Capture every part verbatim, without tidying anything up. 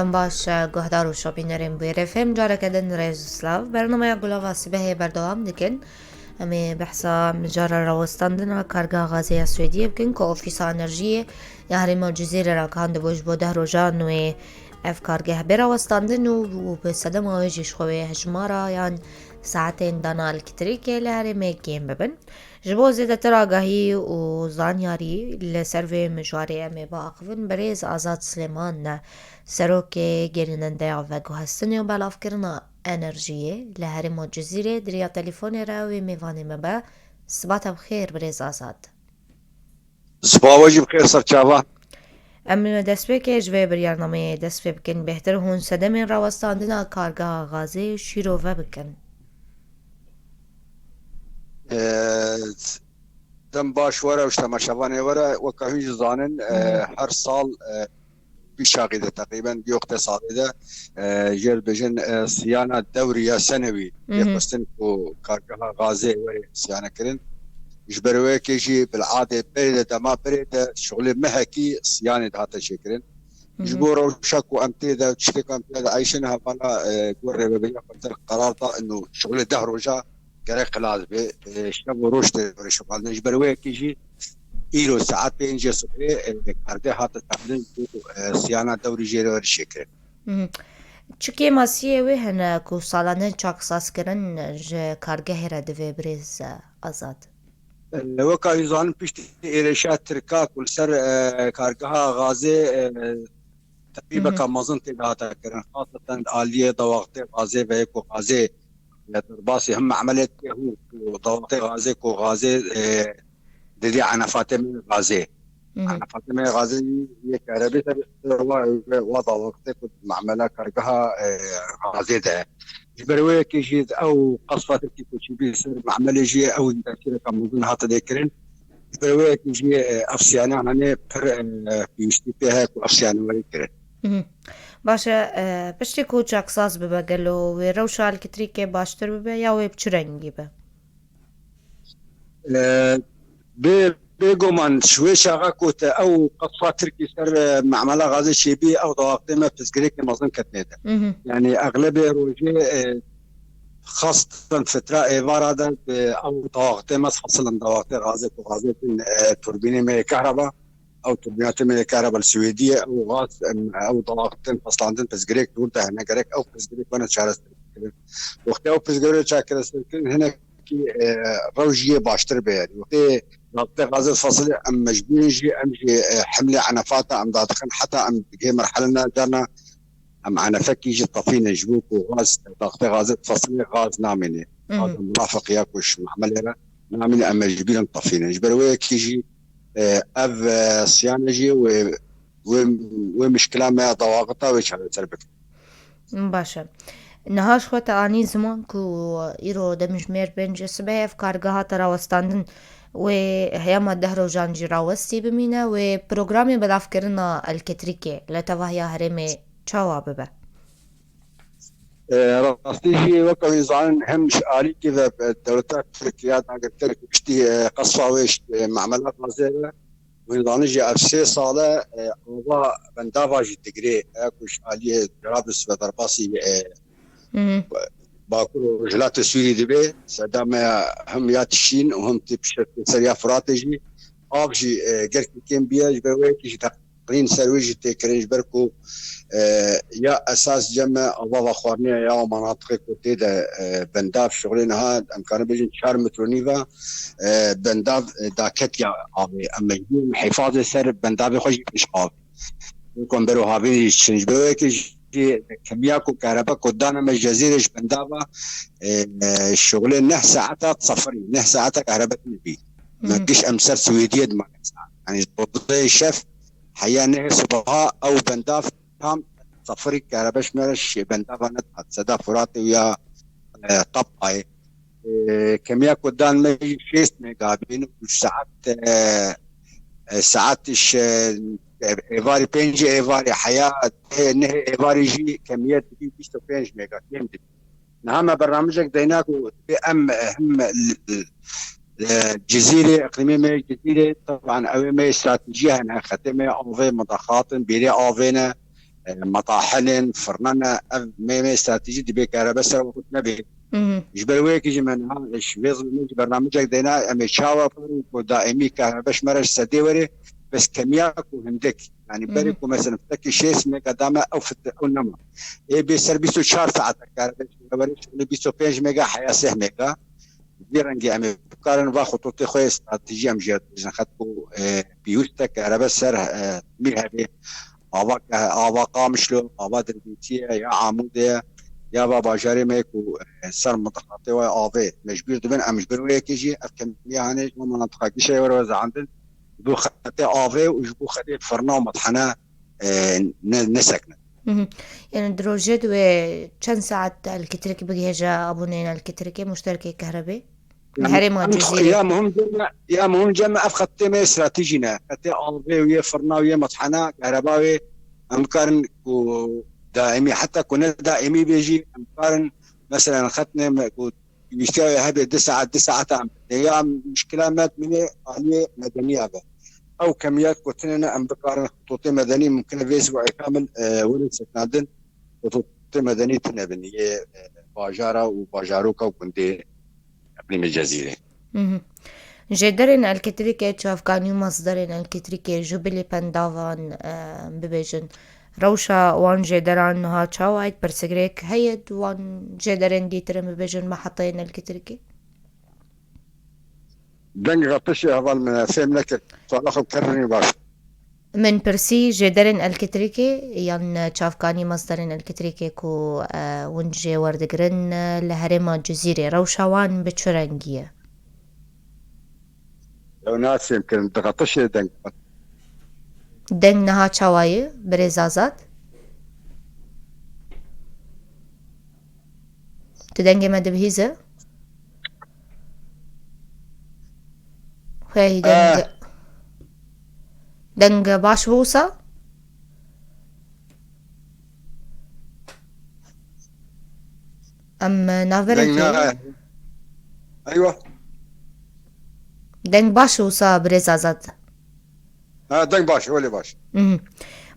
Em baş, e, guhdar û şopînerên Bûyerê F M, careke din rêz û silav. Bernameya Gulava Sibehê berdewam dikin. Em ê behsa mijara rawestandina kargeha gazê ya Swêdiyê bikin ku Ofîsa Enerjiyê ya Herêma Cizîrê ragihandibû ji bo deh rojan wê ev kargeh bê rawestandin û, û bi sedema wê jî ji xwe wê hejmara yan saetên dana elektrîkê li herêmê kêm bibin. Ji bo zêdetir agahî û zanyarî li ser vê mijarê em ê biaxivin birêz Azad Silêman, Serokê Gerînendeya Veguhestinê û Belavkirina Enerjiyê li herêma Cizîrê di riya telefonê re wê mêvanê me be. Siba te bi xêr birêz Azad. Siba we jî bi xêr serçava. Em destpêkê ji vê biryarnameyê dest pê bikin. Bêhtir hûn sedemên rawestandina kargeha gazê şîrove bikin. Ee, Dem baş were û ji temaşevanê were. Weke hûn jî zanin, e, Hı hı. her sal, e, vî çaxî de teqrîben vî wextê salê de, e, jê dibêjin, e, siyana dewrî ya senewî Hı hı. yê xwestin ku kargeha gazê were siyane kirin. Ji ber wê yekê jî bil'adê berê de dema berê de şixulê mehekî siyanê dihate çêkirin. Ji Hı hı. bo rewşa ku em tê de, tiştê ku em tê de eyşin, hevala, e, ku rêveberiya xweser qerar da ino şixulê deh roja gerek xilas be, e, şev û roj tê were şixulandin. Ji ber wê yekê jî îro saet pêncê sibê, e, kargeh hate teqdîm ku, e, siyana dewrî jê re were çêkirin. Hı hı. Çi kêmasiyê wê hene ku salane çaksazkirin ji kargehê re divê birêz Azad? E, weka hûn zanin piştî êrişa Tirka ku li ser, e, kargeha gazê, e, Hı hı. tepîbeka mezin tê de hate kirin. Xaseten aliyê dawaxtê gazê ve yê ku gazê, e, derbasî him me'melê tê hûn ku dawaxtê gazê ku gazê, e, didî enefatê me gazê. Hı hı. Enefatê me gazê yê kerebê ser wa, wa dawaxtê ku me'mela kargeha, e, gazê de. Ji ber wê yekê jî ew qesfa Tirkî ku çîbî ser me'melê jî ew tesîreka mezin hate lê kirin. Ji ber wê yekê jî, e, ev siyane hene pir, e, pêwîstî pê heye ku ev siyane were kirin. Hı hı. Baş e, e, piştî ku çaksaz bibe gelo wê rewşa elektrîkê baştir bibe ya wê bi çi rengî be? E, bê, bêguman ji wê çaxa ku te ew qesfa Tirkî ser, e, me'mela gazê çêbî ew dawaxtê me pirsgirêkê mezin ketine de. Hı hı. Yani exlebê rojê, e, Xaseten fitra êvara de bi ew dawaxtê me, xasilin dawaxtê gazê ku gazê tin, e, turbînê me yê kehreba, ew turbînatê me yê kehreba li Swêdiyê, ew gaz, em, ew dawaxtên xaslandin pirsgirêk dûr de hene, gerek ew pirsgirêk bene çareserkirin. Wextê ew pirsgirêk çareserkirin, hinekî, e, rewş jî yê baştir be. Yani wextê dawaxtê gazê fesilê em mecbûr in jî, em jî, e, himlê enefata em dadixin, heta em digihê merhele ne carna em enefekî jî tefînin, ji bo ku gaz, daxtê gazê fesilê gaz namîne. Hı hı. Gaz murafiq ya ku ji me'melê re namîne, em mecbûr in tefînin. Ji ber wê yekê jî, e, ev, e, siyane jî wê, wê, wê mişkila me ya dawaxita wê çareser bikin. Baş e. Niha ji xwe te anî ziman ku îro demjimêr pêncê sibehê ev kargeha te rawestandin, wê heyama deh rojan jî rawestî bimîne, wê programê belavkirina elektrîkê li tevahiya herêmê çawa bibe? E, rastî jî weke hûn zanin hem ji alîkî ve, e, dewleta Tirk ya dagirker piştî, e, qesfa wê ji, e, me'mela gazê re, hûn zanin jî ev sê sal e, e, ava bendava jî digirê, e, ku ji aliyê Cerablus ve derbasî, e, Hı hı. Bakur û Rojhilatê Sûrî dibe, seda me ya him ya tişîn û him tê pişt ser ya Firatê jî av jî, e, gelkî kêm bûye, ji ber wê yekê jî teqrîn ser wê jî tê kirin, ji ber ku, e, ya esas cem me ava vexwarinê ya manatiqê ku tê de, e, bendav şixulê niha em karin bêjin çar metro nîva, e, bendav, e, daketiya avê. Em mecbûr in hifazê ser bendavê xwe jî pêş avê. Ku em ber û havîn jî çin. Ji ber wê yekê jî kemiya ku kerebe ku dane me ji Cezîrê ji bendava, e, e, şixulê neh saeta sefirî, neh saeta kerebe tune bî. Me Hı. giş em ser Swêdiyê dima neh saet. Yani ji dozeyê şev heya nehê sibaha ew bendav tam sefirî kerebe ji me re şê bendava nedihat. Seda Furatê û ya, e, Tapayê. E, kemiya ku dan me jî şêst mega bîn û saet, e, e, saet ji, e, êvarî pêncê êvarî heya dehê nehê êvarî jî kemiye dibî bîst û pênc mega kêm dibî. Niha me bernamijek deyna ku dibê em, e, him, e, li, li, e, Cizîrê, iqlîmê me yê Cizîrê, teban ew ê me yê stratejiya hene, xetê me yê avê, medaxatin, bêrê avê ne, metahinên, firnane, ev mê, mê stratejî dibê kerebe ser wexût nebê. Mhm. Ji ber wê yekê jî me niha, ji vê zilmê jî bernamecek deyna, em ê çawa bikin ku daîmî kerebe ji me re ji sedê were, bes kemiya ku hindik, yani berê Mhm. ku mesela fitekî şêst mega dame, ew fit-, ew nema. Ê bê ser bîst û çar saete kerebe ji me were, şixulê bîst û pênc mega heya sih mega. Vî rengî em ê bikarin va xutûtê xwe yê stratejî em jê re dibêjin, xet ku, e, pêwîst e kerebe ser, e, mî hebê. Ava ke-, ava Qamişlo, ava Dirbêtiyê ye, ya Amûdê ye, ya va bajarê me ku, e, ser mintixatê we avê mecbûr dibin, em ji ber wê yekê jî ev kemiya hene ji bo mintiqa gişê were wezeandin, ji bo xetê avê û ji bo xetê firna û metihene, e, ne-, nesekine. Mhm. Yani di rojê de wê çend saet elektrîk bigihêje abûneyên elektrîkê, muşterekê kehrebê? Li Yani, herêma em Cizîrê. Ya muhim cem, ya muhim cem ev xetê me stratejî ne. Xetê avê û yê firna û yê metihena kehreba wê em bikarin ku daîmî, heta ku ne daîmî bê jî em bikarin, mesela xetnê me ku pêwîstiya wê hebe du saet, du saeta em bidê. Ya muşkila me dimîne aliyê medeniya be. Ew kemiyat ku tune ne em bikarin xutûtê medenî mumkin e vê sibahê kamil, e, werin sekinandin xutûtê medenî tune bin. Yê, e, bajara û bajaroka û gundê Eqlîmê Cezîrê. Mhm. Jêderên elektrîkê, çavkanî û masderên elektrîkê ji bilî pendavan, e, bibêjin. Rewşa wan jêderan niha çawa ye? Pirsgirêk heye di wan jêderên dîtirin bibêjin mehetayên elektrîkê? Deng xetişê heval min e, fêm nekir. Suala xwe bikerînî baş. Min pirsî jêderên elektrîkê yan çavkanî masderên elektrîkê ku, e, hûn jê werdigirin, e, li herêma Cizîrê rewşa wan bi çi rengî ye? Ew nas fêm kirin, dixetişê deng. Deng niha çawa ye, birêz Azad? Tu dengê me dibihîze? Xweyî deng, Eh. deng baş bû wisa? Em navberekî Deng na-, eywa. Deng baş wisa, birêz Azad? Ha, deng baş, welê baş. Mhm.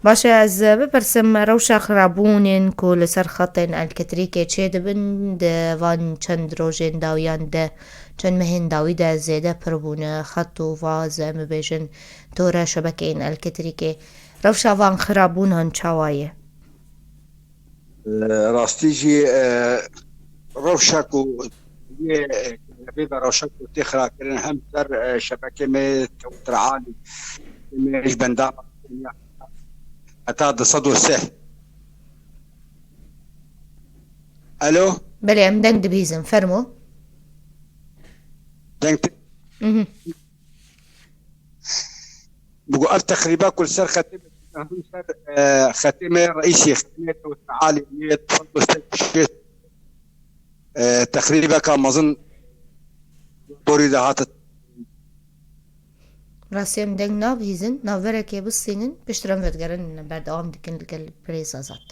Baş e, ez bipirsim, rewşa xirabûnên ku li ser xetên elektrîkê çêdibin, di van çend rojên dawiyan de, çend mehên dawî de zêde pir bûne, xet û va, ez ê bibêjin, tore şebekeyên elektrîkê. Rewşa van xirabûnan çawa ye? E, rastî jî, e, rewşa ku yê, e, kerebê ve rewşa ku tê xirakirin hem ser, e, şebekê me tewtir alî, me ji bendava heta du sed û sê. Alo? Belê, em deng dibihîzin, fermo. Deng te- Mhm. Bigo ev texrîba ku li ser xetê me, ser, e, xetê me reîsî, xetê me tewtir alî, yê du sed û sê, e, texrîbeka mezin borî de hate. Rastî em deng nabihîzin, navberekê bistînin, piştre em vedigerin berdewam dikin li gel birêz Azad.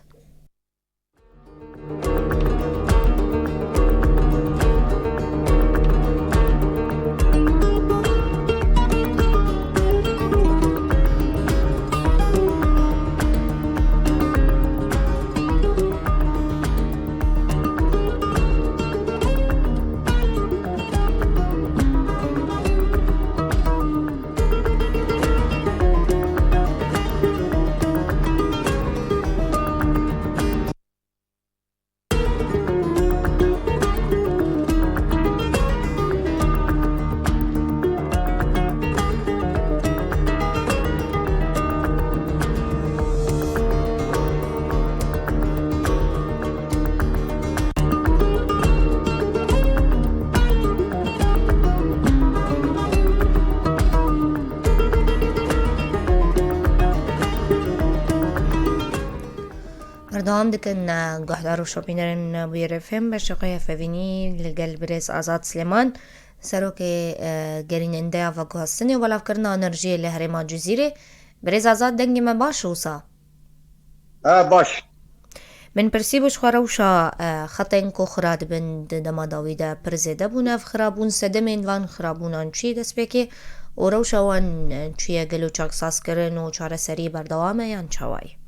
Berdewam dikin, e, guhdar û şopînerên Bûyerê F M, beşê xwe ya fevînî li gel birêz Azad Silêman, serokê, e, gerînendeya veguhastinê û belavkirina enerjiyê li herêma Cizîrê. Birêz Azad, dengê me baş e wisa? Ha, baş. Min pirsî bû ji xwe rewşa, e, xetên ku xira dibin di dema dawî de pir zêde bûn. Ev xirabûn, sedemên van xirabûnan çi ye destpêkê û rewşa wan, e, çi ye, gelo çaksazkirin û çareserî berdewam e yan çawa ye?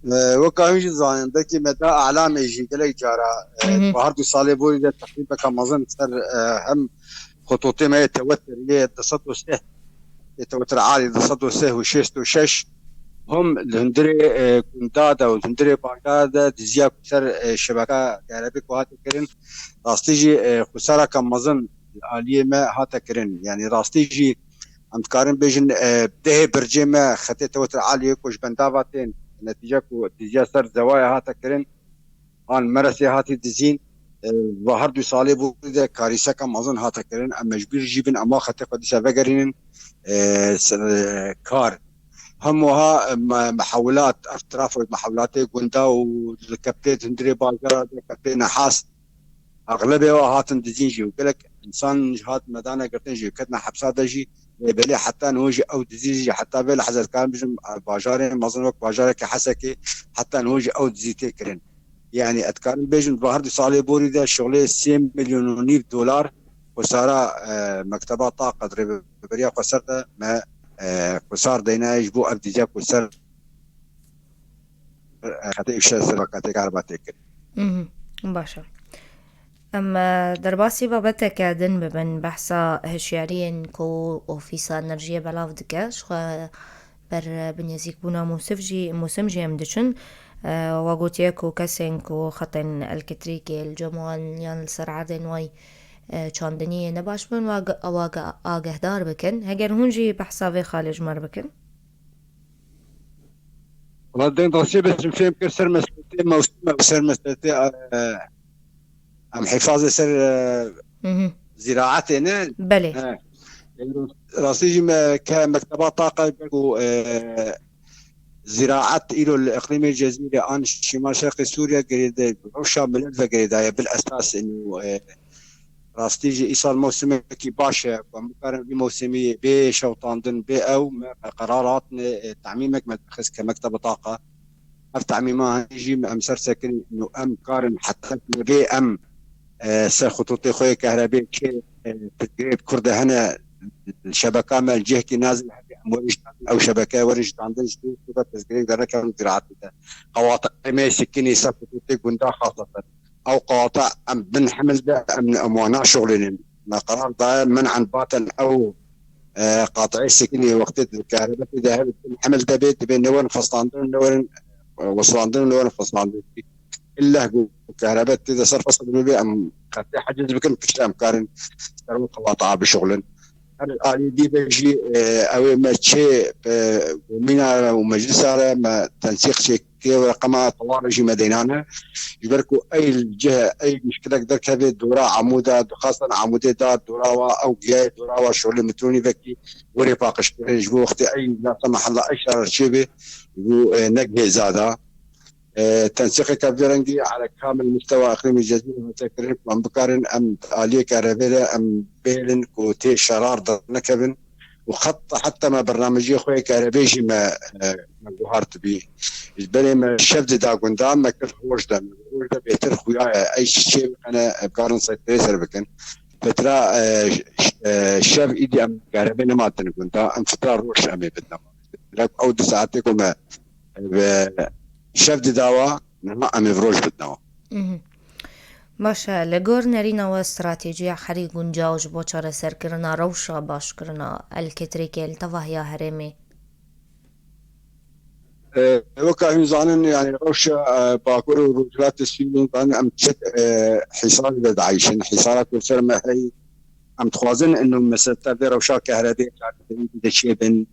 E, weka hûn jî zanin, belkî me da elamê jî gelek cara, e, Hı hı. bi her du salê borî de teqrîbeka mezin ser, e, hem xutûtê me yê tewetir yê du sed û sê, yê tewetir alî du sed û sê û şêst û şeş, hûn li hundirê, e, gunda de û hundirê bajar de diziya ku ser, e, şebeka kerebê ku hate kirin, rastî jî, e, xusaraka mezin li aliyê me hate kirin. Yanî rastî jî em dikarin bêjin, e, dehê bircê me xetê tewetir aliyê ku ji bendava tên, netîce ku diziya ser zewaya hate kirin, an meresê hatî dizîn, e, va her du salê bû de karîseka mezin hate kirin. Em mecbûr jî bin em wa xetê xwe dîsa vegerînin, e, se-, e, kar. Hem wiha, e, me-, mehewilat, ev trafo mehewilatê gunda û li keptê hundirê bajara de keptê nehas, exlebê wa hatin dizîn jî û gelek însan ji hat medane girtin jî ketine hepsa de jî. Lê belê heta niho jî ew dizî jî heta vê lehze dikarim bijim, e, bajarê mezin wek bajareke Hesekê heta niho jî ew dizî tê kirin. Yanî ez dikarim bêjim, di her du salê borî de şixulê sê milyon û nîv dolar xusara, e, mekteba Taqa di rêveberiya xweser de me, e, xusar deynaye ji bo ev dîca ku ser, e, xetê îşe ser katê karba tê kirin. Mhm, baş e. Em, e, derbasî babeteke din bibin, behsa hişyariyên ku Ofîsa Enerjiyê belav dike, ji xwe ber, e, binêzîkbûna mûsif jî, mûsim jî em diçin. E, we gotiye ku kesên ku xetên elektrîkê li cem wan yan li ser erdên way, e, çandiniyê ne baş bin, wa ge-, wa ge-, agehdar bikin. Heger hûn jî behsa vê xalê ji me re bikin. Wala deng rastî bes min fêm kir ser mesletê mewsime û ser mesletê, e, em hifazê ser, e, Mhm. ziraetê ne? Belê. He. Rastî jî me ke mekteba Taqa ku, e, ziraet îro li iqlîmê Cezîrê an Şîmal Şerqê Sûriye girêde, rewşa milet ve girêdaye bil esas û, e, rastî jî îsal mewsimekî baş e ku em bikarin vî mewsimî bê şewtandin bê ew me qerar hatine, e, temîmek me xist ke mekteba Taqa. Ev temîma hîn jî em ser sekin û em karin heta ku bê em, e, ser xutûtê xwe yê kehrebê çê, e, pirsgirêk Kurd de hene, şebeka me cihekî nazil hebe em werin ji ew şebeke werin ji dandin ji dûr Kurd de pirsgirêk dernekevin ziraetê de. Qewata me sikinî ser xutûtê gunda xaseten. Ew qewata em bin hemil de em, em wana şixulînin. Me qerar daye men'en baten ew, e, qat'ê sikinî wextê di kehrebe tê de hebe bin hemil de bê, dibê ne werin xistandin, ne werin, e, wisilandin, ne werin xistandin. Îlle ku kehrebe tê de ser fesil bibe, em qetê heciz bikin, piştre em karin ser wê qewata bişixulin. Her alî dî be jî, e, ew ê me çê, e, komîna re û meclisa re me tensîq çêkiriye û reqema tewar jî me deynane. Ji ber ku ey cih, ey muşkilek derkeve dora Amûda, dixwastin Amûdê da dora wa, ew giyayê dora wa şolê mitronî vekî werê paqijkirin. Ji bo wextê ey nasa mehella ey şara çêbe, ji bo, e, negihê zada. E, tensîqeke vê rengî ala kamil mustewa iqlîmê Cezîrê hate kirin ku em bikarin em aliyê kerevê de em bihêlin ku tê şerar dernekevin û xet heta me bernameciyê xwe yê kerevê jî me, e, me guhart bî. Ji berê me şev dida gunda me kir roj de. Me roj de bêtir xuya ye. Ey çi çê biqene em karin seytirê ser bikin. Petra, e, ş-, e, şev îdî em kerevê nematin gunda. Em fitra roj em ê bidin. Lek ew du saetê ku me, e, şev didawa, niha em ê roj bidinawa. Mhm. Baş e, li gor nerîna we stratejiya herî guncaw ji bo çareserkirina rewşa başkirina elektrîkê li tevahiya herêmê? E, weka hûn zanin, yani rewşa, e, Bakur û Rojhilatê Sûriyê zanin em çi, e, hîsarê de diayîşin. Hîsara ku ser me heyî, em dixwazin ino mesela vê rewşa kehrebê de çêbin,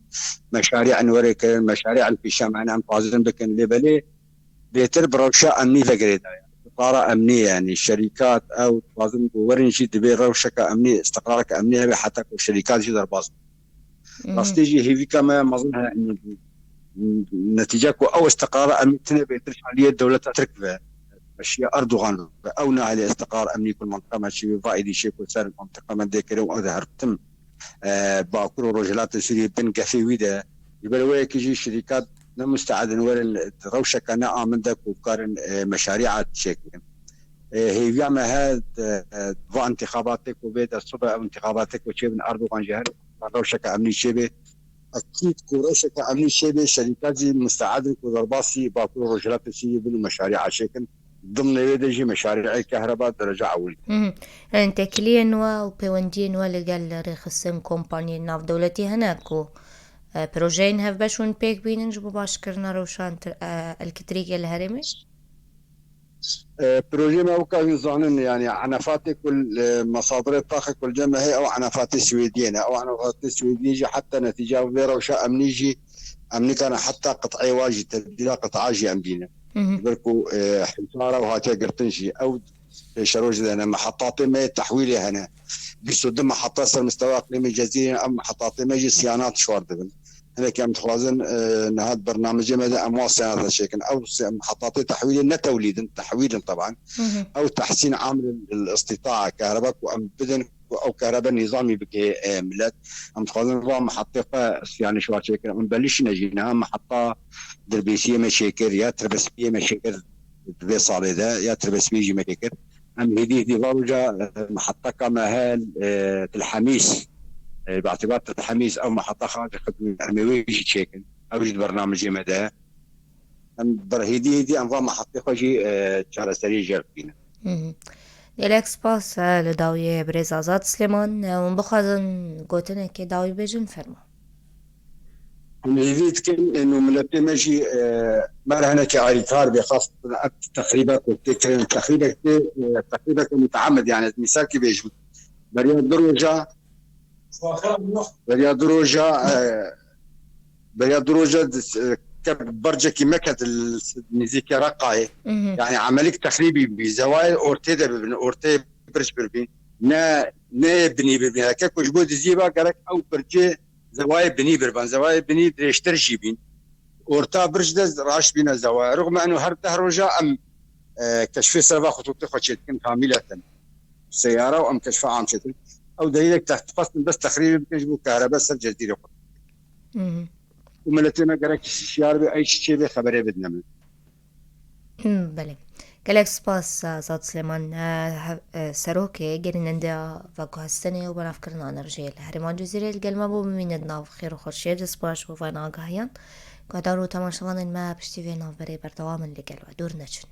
meşarî en were kirin, meşarî en pîşe me, em dixwazin bikin. Lê belê bêtir bi rewşa emnî ve girêdaye. Qara emnî yani şerîkat ew dixwazin ku werin jî dibê rewşeke emnî, istiqrareke emnî hebe heta ku şerîkat jî derbas bin. Mhm. Rastî jî hêvîka me mezin heye. Netîce ku ew istiqrara emnî tine bêtir ji aliyê dewleta Tirk ve, meşiya Erdogan ve. Ew nahêle istiqrar emnî ku li mentiqa me çêbê, va êdî çê ku ser mentiqa me dê kirin û ew de her tim, e, Bakur û Rojhilatê Sûriyê bin gefê wî de. Ji ber wê yekê jî şirîkat ne musteed in werin di rewşeke ne amin de ku bikarin, e, meşarîa çêkirin. E, hêviya me he, e, va intixabatê ku bê de sibe ew intixabatê ku çêbin Erdogan jî her rewşeke emnî çêbê. Ekîd ku rewşeke emnî çêbê, şerîka jî musteed in ku derbasî Bakur û Rojhilatê Sûriyê bin û meşarîa çêkin. Dimnê wê de jî meşarîê kehreba dereca ewil. Hı hı. Yanî têkiliyên we û pêwendiyên we li gel rêxistin, kompaniyên navdewletî hene ku, e, projeyên hevbeş hûn pêk bînin ji bo başkirina rewşa, e, elektrîkê li herêmê? E, projeyê me weka hûn zanin, yanî enefatê ku li, e, mesadirê taxê ku li cem me heye, ew enefatê Swêdiyê ne. Ew enefatê Swêdiyê jî heta netîca vê rewşa emnî jî em nikane heta qit'ê wa jî, tedbîra qit'a jî em bînin. Hı hı. Ji ber ku, e, hişara û hatiye girtin jî. Ew pêşeroj dene, mehetatê me yê tehwîlê hene. Bîst û du meheta ser mistewa iqlîmê Cezîrê ne, ev mehetatê me jî siyanat şwar dibin. Hinek em dixwazin, e, niha di bernamecê me de em wan siyanata çêkin. Ew si-, mehetatê tehwîlê ne tewlîd in, tehwîl in teban. Hı hı. Ew tehsîn amil îstîtaa kehreba ku em bidin, ku ew kehrebe nîzamî bike, e, milet. Em dixwazin va mehetê xwe siyanê şwar çêkin. Em belişîne jî niha meheta Dirbêsiyê me çêkir ya Tirbesmiyê me çêkir di vê salê de ya Tirbesmiyê jî me çêkir. Em hêdî hêdî va roja, e, meheteka me hel, e, Til Hemîs, e, bi îtibar Til Hemîs ew meheta xac xidmî em ê wê jî çêkin. Ew jî di bernamecê me de. Em ber hêdî hêdî em va mehetê xwe jî, e, çareseriyê jê re bînin. Hı hı. Gelek spas, e, li dawiyê birêz Azad Silêman, e, hûn bixwazin gotinekê dawî bêjin, fermo. Em hêvî dikin, e, nû miletê me jî, e, me re hinekî alîkar bê, xas ev texrîbek ku tê kirin, texrîbek tê, e, texrîbek muteamed, yani ez mîsalkî bêjim. Beriya du roja, beriya du roja, e, beriya du roja di, e, ke bercekî me ket li nêzîkê Reqayê. Mhm. Yani emelîk texrîbî bî, zewayê ortê de bibin, ortê birc birbîn. Ne, ne binî birbîn. Heke ku ji bo diziyê ba gerek ew bircê zewayê binî birban. Zewayê binî dirêjtir jî bîn. Orta birc de raşt bîne zewaya. Rixme eno her deh roja em, e, keşfê ser va xutûtê xwe çêdikin kamîleten. Seyara û em keşfa am çêdikin. Ew delîlek te-, dixwestin bes texrîbê bikin ji bo kehrebe ser Cezîrê xwe. Mhm. Û miletê me gerek şiyar be, ey çi çê bê xeberê bidine min. Hmm, belê. Gelek spas, Azad Silêman. E, hev-, e, serokê gerînendeya veguhestinê û benavkirina enerjiyê li herêma Cizîrê li gel me bû. Bimîne di nav xêr û xweşiyê de. Spas ji bo van agahiyan. Guhdar û temaşevanên me piştî vê navberê berdewam in li gel we. Dûr neçin.